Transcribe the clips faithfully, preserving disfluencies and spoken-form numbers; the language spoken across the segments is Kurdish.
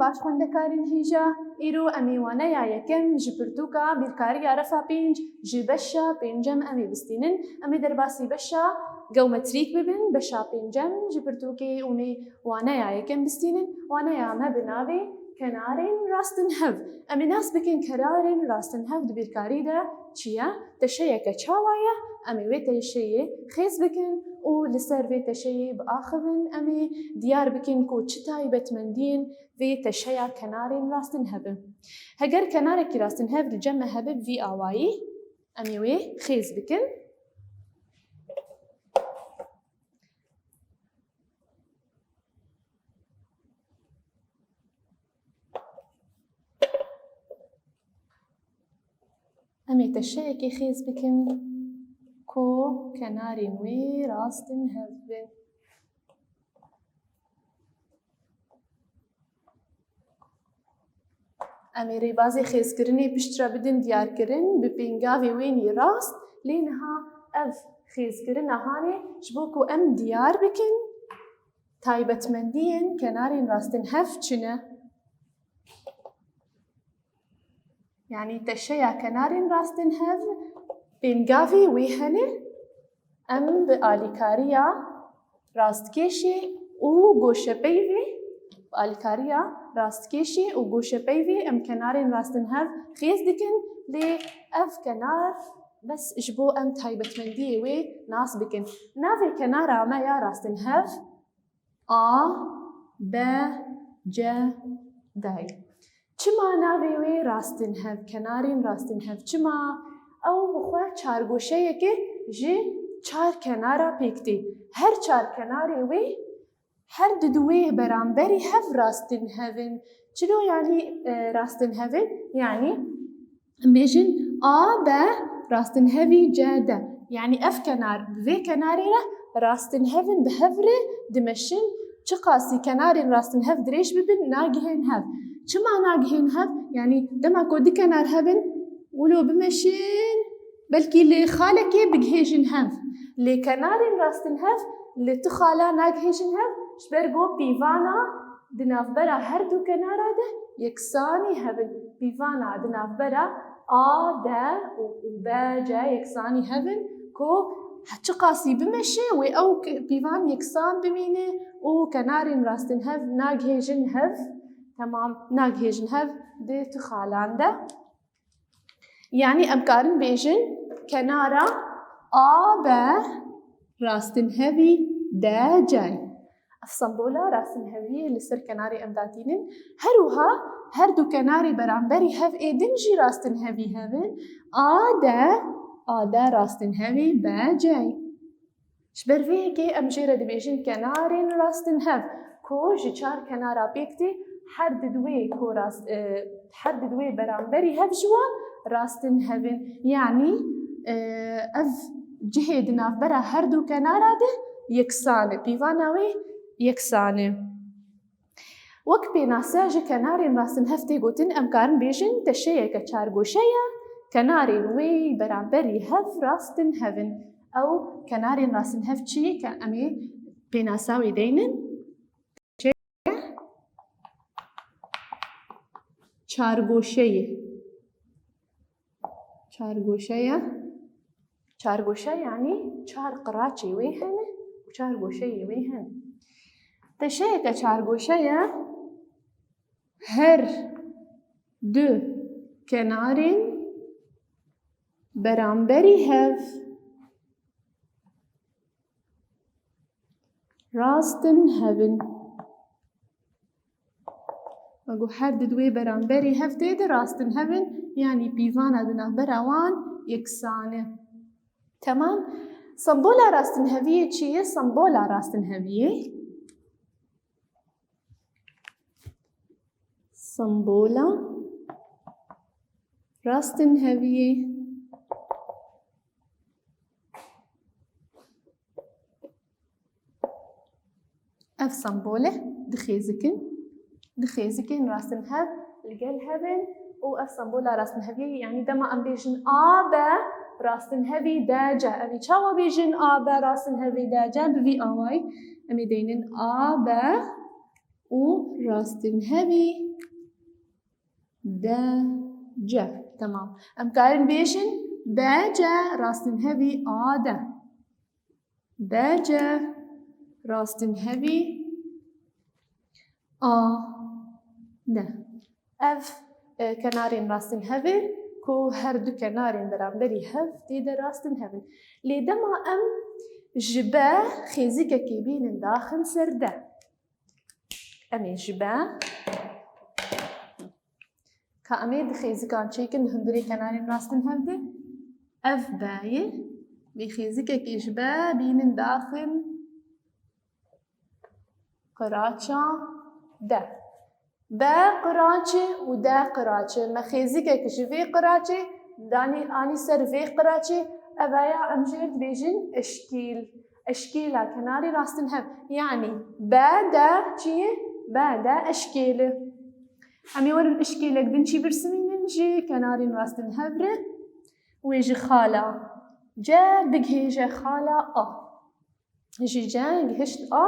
Baş xwendekarên hêja, îro em ê waneya yekem ji pirtûka bîrkariya refa pênc ji beşa pêncem em ê bistînin. Em ê derbasî beşa geometrîk bibin, beşa pêncem ji pirtûkê û em ê waneya yekem bistînin. Waneya me bi navê kenarên rastinhev. Em ê nas bikin kenarên rastinhev di bîrkarî de çi ye? Teşeyeke çawa ye? Em ê wê teşeyê xêz bikin û li ser vê teşeyê biaxivin. Em ê diyar bikin ku çi taybetmendiyên vê teşeya kenarên rastinhev in. Heger kenarekî rastinhev li cem me hebe bi vî awayî, em ê wê xêz bikin. Em ê teşeyekê xêz bikin ku kenarên wê rastinhev bin. Em ê rêbazê xêzkirinê piştre bidin diyarkirin bi pêngavê wênî rast, lê niha ev xêzkirina hanê ji bo ku em diyar bikin taybetmendiyên kenarên rastinhev çi ne? Yanî teşeya kenarên rastinhev pêngavê wê hene. Em bi alîkariya rastkêşê û goşepeyvê, bi alîkariya rastkêşê û goşepeyvê em kenarên rastinhev xêz dikin, lê ev kenar bes ji bo em taybetmendiyê wê nas bikin. Navê kenara me ya rastinhev A, B, C, D. Çima navê wê rastinhev, kenarên rastinhev? Çima? Ew bi xwe çargoşeyeke ji çar kenara pêk tê. Her çar kenarê wê her di du wê beramberî hev rastinhev in. Çilo yanî, e, rastinhev in? Yanî Em bêjin A B rastinhevî C D. Yanî ev kenar bi vê kenarê re rastinhev in, bi hev re dimeşin. Çiqasî kenarên rastinhev dirêj bibin, nagihên hev. Çima nagihên hev? Yanî dema ku du kenar hebin, wilo bimeşin, belkî li xalekê bigihêjin hev. Lê kenarên rastinhev li tu xala nagihêjin hev, ji ber ku pîvana di navbera her du kenara de yeksanî hebin. Pîvana di navbera A D û B C yeksanî hebin ku çiqasî bimeşe wê ew ke-, pîvan yeksan bimîne û kenarên rastinhev nagihêjin hev, temam, nagihêjin hev di tu xalan de. Yanî em karin bêjin kenara A B rastinhevî D C. Ev sembola rastinheviyê li ser kenarê em datînin. Her wiha her du kenarê beramberî hev ê din jî rastinhevî hev in. A D, A D rastinhevî B C. Ji ber vê yekê em jê re dibêjin kenarên rastinhev, ku ji çar kenara pêk tê, her di duwê ku rast, e, her di duwê beramberî hev ji wan rastinhev in. Yanî, e, ev cihê di navbera her du kenara de yeksan e, pîvana wê yeksan e. Wek pênase ji kenarên rastinhev tê gotin, em karin bêjin teşeyeke çargoşe ye, kenarên wê beramberî hev rastinhev in. Ew kenarên rastinhev çi ye? Ke em ê pênasa wê deynin. Çargoşe ye. Çargoşe ye. Çargoşe yanî çar qiraçê wê hene û çar goşeyê wê hene. Teşeyeke çargoşe ye, her du kenarên beramberî hev rastinhev in. Ego her di duwê beramberî hev tê de rastinhev in, yanî pîvana di navbera wan yeksan e. Temam. Sembola rastinheviyê çi ye? Sembola rastinheviyê. Sembola rastinheviyê. Ev sembol e, du xêzikin, du xêzikên rastinhev li gel hev in û ev sembola rastinheviyê, yanî dema em bêjin A B rastinhevî D C. Em ê çawa bêjin A B rastinhevî D C? Bi vî awayî em ê deynin A B û rastinhevî D C. Temam. Em karin bêjin D C rastinhevî A D. D C rastinhevî A D. Ev, e, kenarên rastinhev in ku her du kenarên beramberî hev tê de rastinhev in. Lê dema em ji B xêzikekê bînin daxin ser D. Em ê ji B. Ka em ê di xêzikan çêkin di hundirê kenarên rastinhev de. Ev B ye. Vê xêzikekê ji B bînin daxin qiraça D. B qiraçe û D qiraçe. Me xêzikek ji vê qiraçê danî anî ser vê qiraçê. Ev ya em jê re dibêjin eşkîl. Eşkêla kenarê rastinhev. Yanî B D çi ye? B D eşkêl e. Em ê werin eşkêlek din jî birsimînin ji kenarên rastinhev re. Wê ji xala C bigihêje xala A. Ji C gihişt A,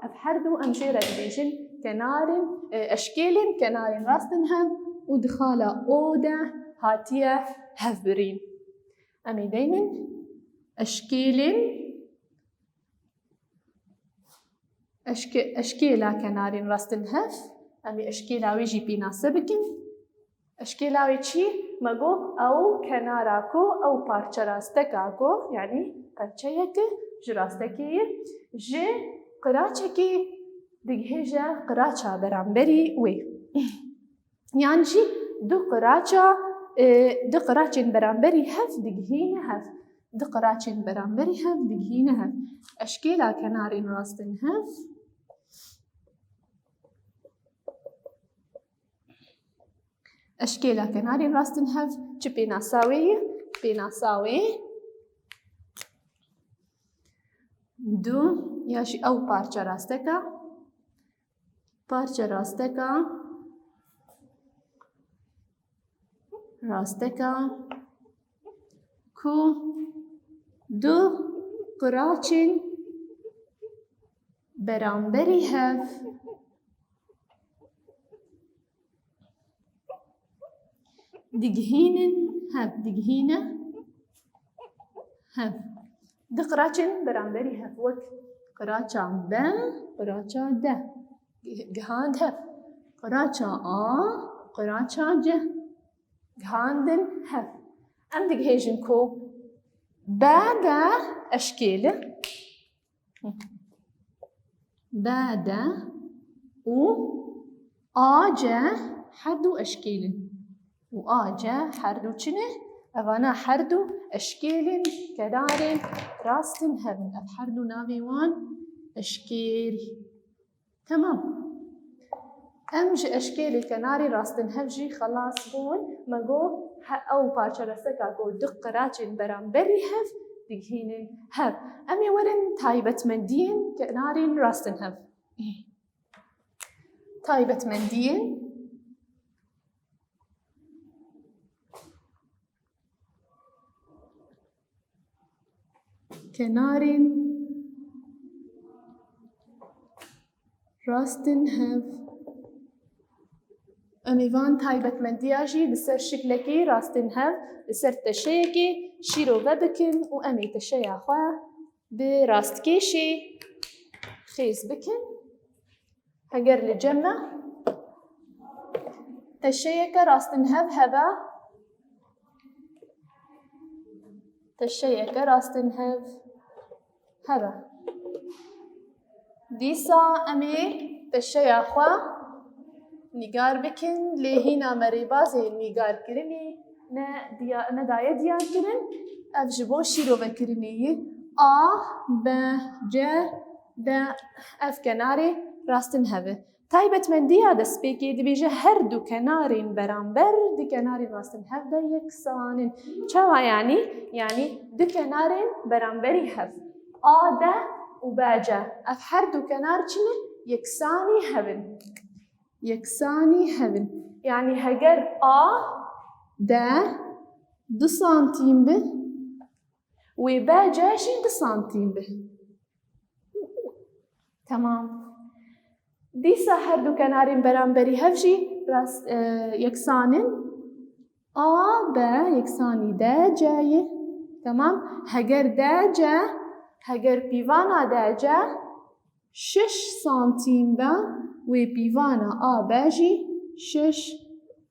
ev her du em jê re dibêjin kenarên, e, eşkêlên kenarên rastinhev û di xala O de hatiye hevbirîn. Em ê deynin eşkêlên, eşke-, eşkêla kenarên rastinhev, em ê eşkêla wê jî pênase bikin. Eşkêla wê çi? Me got ew kenara ku, ew parçe rasteka ku, yanî perçeyeke ji rastekê ye, ji qiraçekê digihêje qiraça beramberî wê. Yan jî du qiraça, e, du qiraçên beramberî hev digihîne hev. Du qiraçên beramberî hev digihîne hev. Eşkêla kenarên rastinhev. Eşkêla kenarên rastinhev çi pênasa wê ye? Pênasa wê du ya jî ew parçe rasteka, parçe rasteka, rasteka ku du qiraçên beramberî hev digihînin hev, digihîne hev. Du qiraçên beramberî hev, wek qiraça B, qiraça D. Gi-, gihand hev. Qiraça A, qiraça C. Gihandin hev. Em digihêjin ku B D eşkêl e. B D û A C her du eşkêl in. Û A C her du çi ne? Evana her du eşkêlên kenarên rastinhev in. Ev her du navê wan eşkêl. Temam. Em ji eşkêlê kenarê rastinhev jî xelas bûn. Me got he-, ew parçe rasteka ku du qiraçên beramberî hev digihînin hev. Em ê werin taybetmendiyên kenarên rastinhev. Taybetmendiyên kenarên rastinhev. Em ê van taybetmendiya jî li ser şiklekî rastinhev, li ser teşeyekê şîrove bikin û em ê teşeya xwe bi rastkêşê xêz bikin. Heger li cem me teşeyeke rastinhev hebe, teşeyeke rastinhev hebe. Dîsa em ê teşeya xwe nîgar bikin, lê hîna me rêbazê nîgarkirinê ne diya-, nedaye diyarkirin. Ev ji bo şîrovekirinê ye. A, B, C, D, ev kenarê rastinhev e. Taybetmendiya destpêkê dibêje her du kenarên beramber di kenarên rastinhev de yeksan in. Çawa yanî? Yanî du kenarên beramberî hev. A D û B C. Ev her du kenar çi ne? Yeksanî hev in. Yeksanî hev in. Yanî heger A D du santîm be, wê B C jî du santîm be. Temam. Dîsa her du kenarên beramberî hev jî rast, e, yeksan in. A B yeksanî D C ye. Temam. Heger D C, heger pîvana D C şeş santîm be, wê pîvana A B jî şeş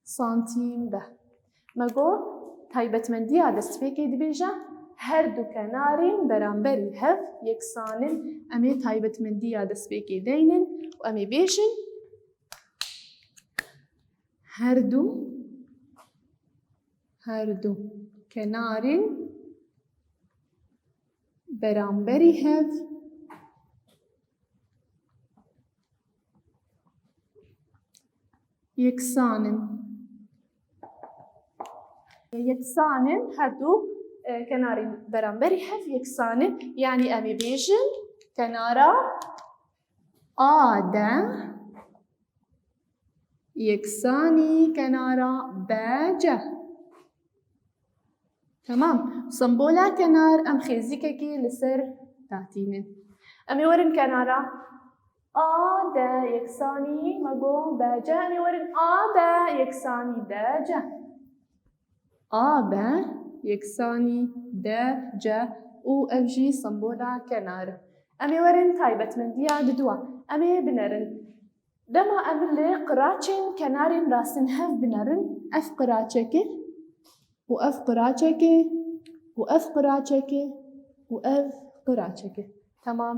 santîm be. Me got, taybetmendiya destpêkê dibêje, her du kenarên beramberî hev yeksan in. Em ê taybetmendiya destpêkê deynin û em ê bêjin, her du, her du kenarên beramberî hev yeksan in. Yeksan in, her du, e, kenarên beramberî hev yeksan in. Yanî em ê bêjin, kenara A D yeksanî kenara B C. Temam. Sembola kenar em xêzîkekê li ser datînin. Em ê werin kenara A D yeksanî, me got, B C. Em ê werin A B yeksanî D C. A B yeksanî D C û ev jî sembola kenar e. Em ê werin taybetmendiya diduwa. Em ê binerin. Dema em li qiraçên kenarên rastin hev binerin, ev qiraçek e û ev qiraçek e û ev qiraçek e û ev qiraçek e. Temam.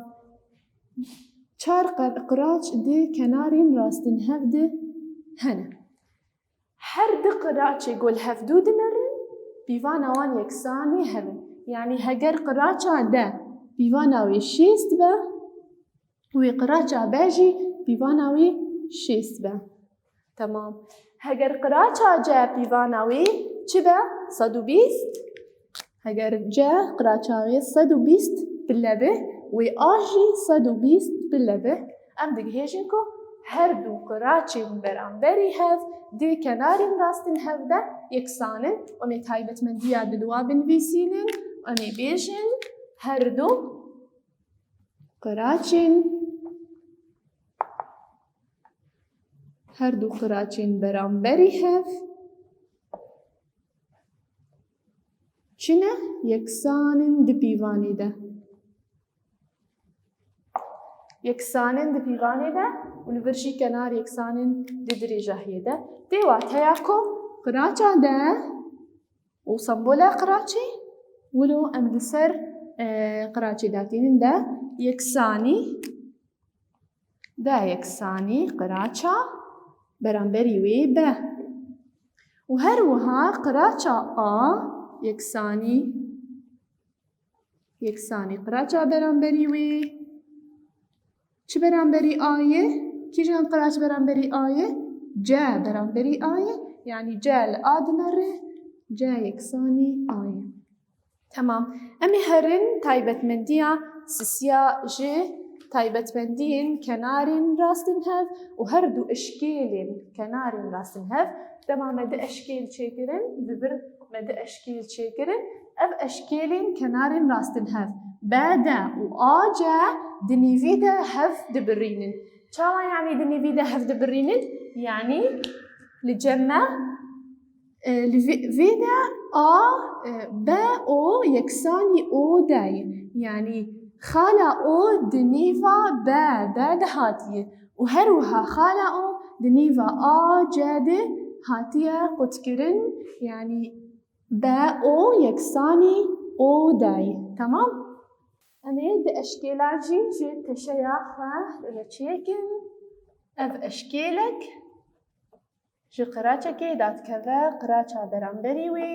Çar qir-, qiraç di kenarên rastin hev de hene. Her di qiraçê ku li hevdû dinerin, pîvana wan yeksanî hev in. Yanî heger qiraça D pîvana wê şêst be, wê qiraça B jî pîvana wê şêst be. Temam. Heger qiraça C pîvana wê çi be? Sed û bîst. Heger C qiraça wê sed û bîst pile be, wê A jî sed û bîst pile be, em digihêjin ku her du qiraçên beramberî hev di kenarên rastin hev de yeksan in. Em ê taybetmendiya diduwa binivîsînin. Em ê bêjin, her du qiraçên, her du qiraçên beramberî hev çi ne? Yeksan in di pîvanê de. Yeksan in di pîvanê de û li vir jî kenar yeksan in di dirêjahiyê de. Tê wateya ku qiraça D û sembola qiraçê, wilo em li ser, e, qiraçê datînin de yeksanî, D yeksanî qiraça beramberî wê be. Û her wiha qiraça A yeksanî, yeksanî qiraça beramberî wê. Çi beramberî A ye? Kîjan qiraç beramberî A ye? C beramberî A ye. Yanî C li A dinere, C yeksanî A ye. Temam. Em ê herin taybetmendiya sisiya ji taybetmendiyên kenarên rastin hev û her du eşkêlên kenarên rastin hev. Dema me di eşkêl çêkirin, bi vir me di eşkêl çêkirin. Ev eşkêlên kenarên rastin hev, B D û A C di nîvî de hev dibirînin. Çawa yanî di nîvî de hev dibirînin? Yanî li cem me, e, li vê, vê de A, e, B O yeksanî O D ye. Yanî xala O di nîva B D de hatiye. Û her wiha xala O di nîva A C de hatiye qutkirin. Yanî B O yeksanî O D ye. Temam? Em ê di eşkêlan jî ji teşeya xwe re çêkin. Ev eşkêlek ji qiraçekê dadikeve qiraça beramberî wê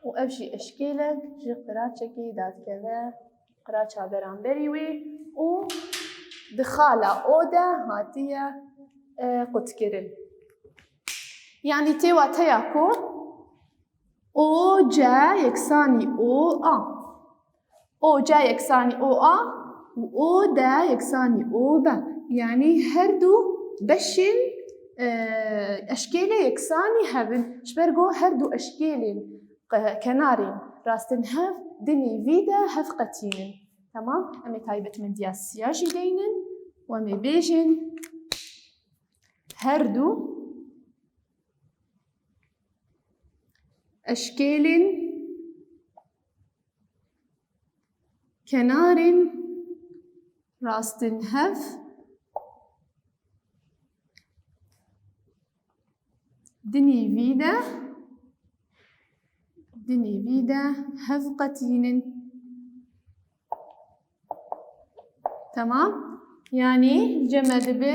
û ev jî eşkêlek ji qiraçekê dadikeve qiraça beramberî wê û di xala O de hatiye, e, qutkirin. Yanî tê wateya ku O C yeksanî O A. O C yeksanî O A û O D yeksanî O B. Yanî her du beşên, e, eşkêlê yeksanî hev in. Ji ber ku her du eşkêlên qe-, kenarên rastin hev di nîvî de hev qetînin. Temam? Em ê taybetmendiya siya jî deynin. Û em ê bêjin her du eşkêlên kenarên rastinhev di nîvî de, di nîvî de hev qetînin. Temam. Yanî cem me dibe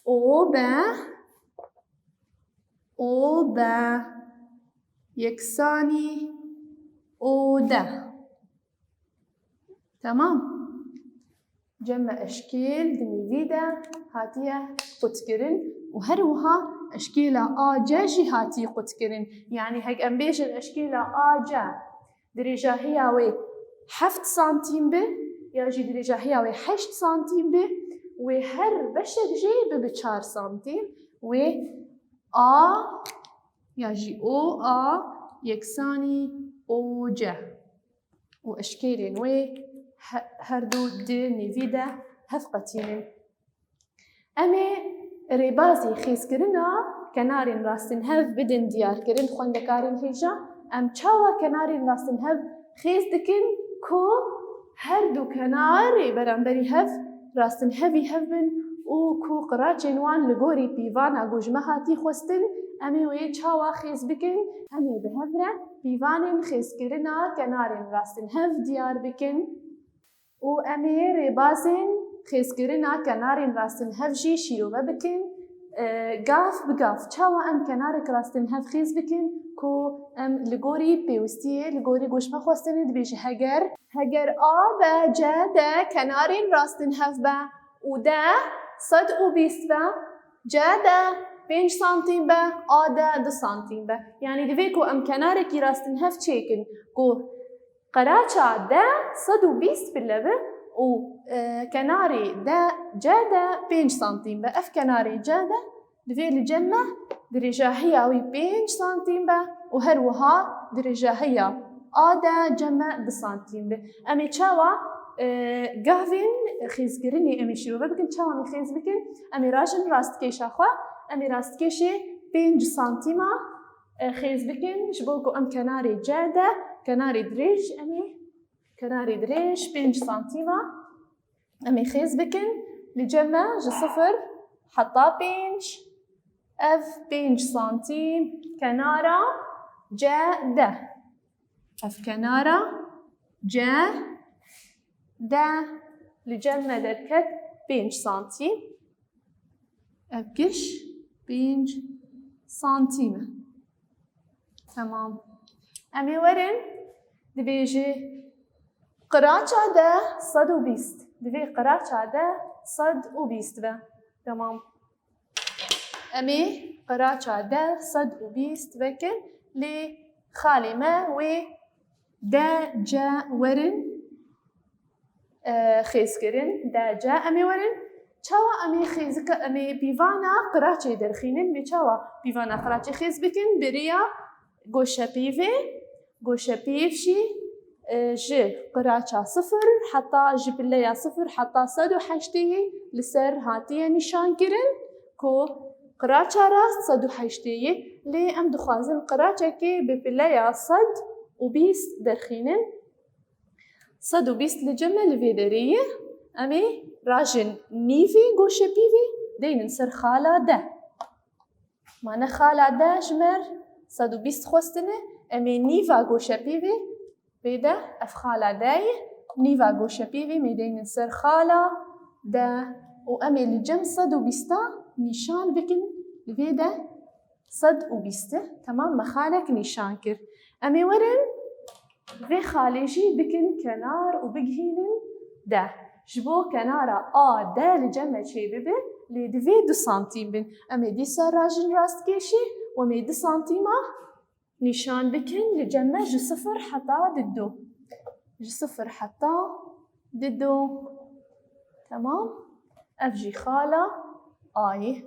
O B, O B yeksanî O D. Temam. Cem me eşkêl di nîvî de hatiye qutkirin û her wiha eşkêla A C jî hatî qutkirin. Yanî hek em bêjin eşkêla A C dirêjahiya wê heft santîm be ya jî dirêjahiya wê heşt santîm be, wê her beşek jê bibe çar santîm, wê A ya jî O A yeksanî O C û eşkêlên wê he-, her du di nîvî de hev qetînin. Em ê rêbazî xêzkirina kenarên rastinhev bidin diyarkirin xwendekarên hêja. Em çawa kenarên rastinhev xêz dikin ku her du kenarê beramberî hev rastinhevî hev bin û ku qiraçên wan li gorî pîvana ku ji me hatî xwestin, em ê wê çawa xêz bikin? Em ê bi hev re pîvanên xêzkirina kenarên rastinhev diyar bikin. Û em ê rêbazên xêzkirina kenarên rastinhev jî şîrove bikin. E, gav bi gav, çawa em kenarek rastinhev xêz bikin ku em li gorî pêwistiyê, li gorî ku ji me xwestinê dibêje heger, heger A B C D kenarên rastinhev be û D sed û bîst be, C D pênc santîm be, A D du santîm be. Yanî divê ku em kenarekî rastinhev çêkin ku qeraça D sed û bîst pile be û, e, kenarê D, C D pênc santîm be. Ev kenarê C D divê li cem me dirêjahiya wî pênc santîm be û her wiha dirêjahiya A D cem me du santîm be. Em ê çawa, e, gavên xêzkirinê em ê şîrove bikin, çawa em ê xêz bikin? Em ê rajin rastkêşa xwe, em ê rastkêşê pênc santîma e, xêz bikin, ji bo ku em kenarê C D, kenarê dirêj, em ê kenarê dirêj pênc santîm e, em ê xêz bikin, li cem me ji sifir heta pênc, ev pênc santîm kenara C D. Ev kenara C D li cem me derket pênc santîm. Ev giş pênc santîm e. Temam. Em ê werin, dibêje qiraça D sed û bîst. Divê qiraça D sed û bîst be. Temam. Em ê qiraça D sed û bîst vekin, lê xalê me wê D C werin, e, xêzkirin, D C em ê werin. Çawa em ê xêzika, em ê pîvana qiraçê derxînin, em ê çawa pîvana qiraçê xêz bikin? Bi rêya goşepîvê, goşepîv jî, e, ji qiraça sifir heta, ji pileya sifir heta sed û heştê li ser hatiye nîşankirin ku qiraça rast sed û heştê ye, lê em dixwazin qiraçekê bi pileya sed û bîst derxînin. Sed û bîst li cem me li vê derê ye. Em ê rajin nîvê goşepîvê deynin ser xala D. Ma ne xala D ji me re sed û bîst xwestine, em ê nîva goşepîvê, vê de ev xala D ye, nîva goşepîvê em ê deynin ser xala D û em ê li cem sed û bîsta nîşan bikin, li vê de sed û bîst e. Temam, me xalek nîşan kir. Em ê werin vê xalê jî bikin kenar û bigihînin D. Ji bo kenara A D li cem me çêbibe, lê divê du santîm bin. Em ê dîsa rajin rastkêşê û em ê du santîma nîşan bikin li cem me ji sifir heta didu. Ji sifir heta didu. Temam. Ev jî xala A ye.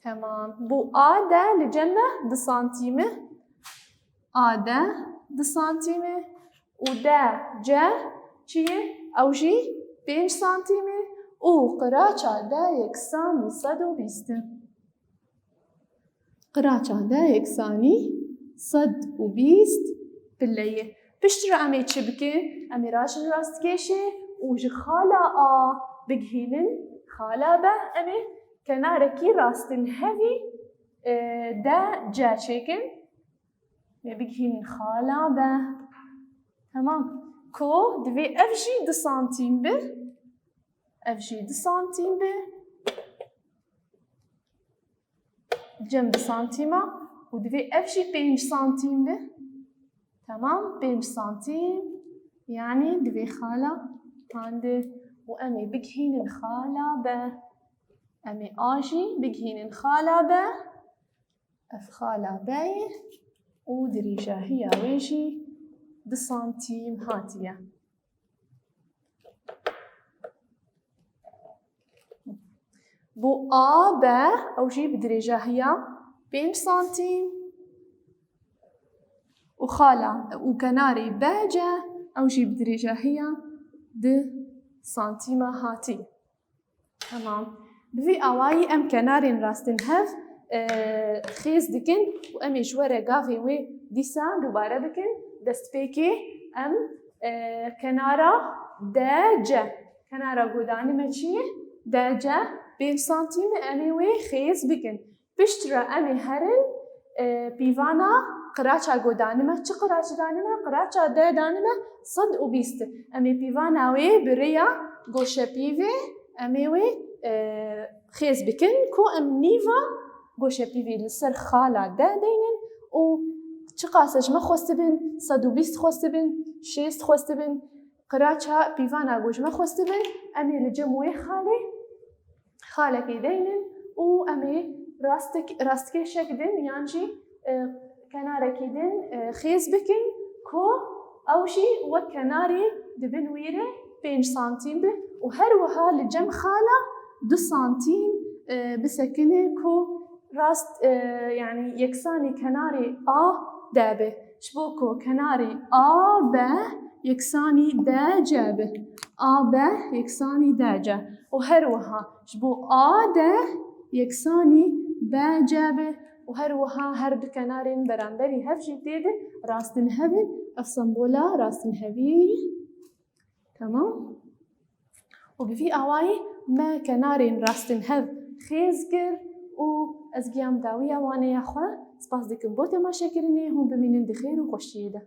Temam. Bû A D li cem me du santîm e. A D du santîm e. Û D C çi ye? Ew jî pênc santîm e. û qiraça D yeksanî sed û bîst e. Qiraça D yeksanî sed û bîst pile ye. Piştre em ê çi bikin? Em ê rajin rastkêşê û ji xala A bigihînin xala B. Em ê kenarekî rastinhevî, e, D C çêkin. Ê bigihînin xala B. Temam. Ku divê ev jî du santîm be. Ev jî du santîm be. Cem du santîma û divê ev jî pênc santîm be. Temam, pênc santîm. Yanî divê xala hande û em ê bigihînin xala B. Em ê A jî bigihînin xala B. Ev xala B ye û dirêjahiya wê jî du santîm hatiye. Bo A B, ew jî bi dirêjahiya pênc santîm û xala û kenarê B C, ew jî bi dirêjahiya du santîma hatî. Temam. Bi vî awayî em kenarên rastinhev, e, xêz dikin û em ê ji we re gavê wê dîsa dubare bikin. Destpêkê em, e, kenara D C, kenara godanî me çi ye? D C pênc santîm e, em ê wê xêz bikin. Piştre em ê herin, e, pîvana qiraça godanî me. Çi qiraç danî me? Qiraça D danî me sed û bîst. Em ê pîvana wê bi rêya goşepîvê em ê wê, e, xêz bikin ku em nîva goşepîvê li ser xala D deynin û çiqas ji me xwestibin, sed û bîst xwestibin, şêst xwestibin, qiraça pîvana ku ji me xwestibin, em ê li cem wê xalê xalekê deynin û em ê rastik-, rastkêşek din yan jî, e, kenarekî din, e, xêz bikin ku ew jî wek kenarê di bin wî re pênc santîm be û her wiha li cem xala du santîm, e, bisekine ku rast, e, yanî yeksanî kenarê A D be. Ji bo ku kenarê A B yeksanî D C be. A B yeksanî D C. Û her wiha ji bo A D yeksanî B C be. Û her wiha her du kenarên beramberî hev jî tê de rastinhev in. Ev sembola rastinheviyê ye. Temam. Û bi vî awayî me kenarên rastinhev xêz kir û ez giyam dawiya waneya xwe. Spas dikim bo temaşekirinê, hûn bimînin di xêr û xweşiyê de.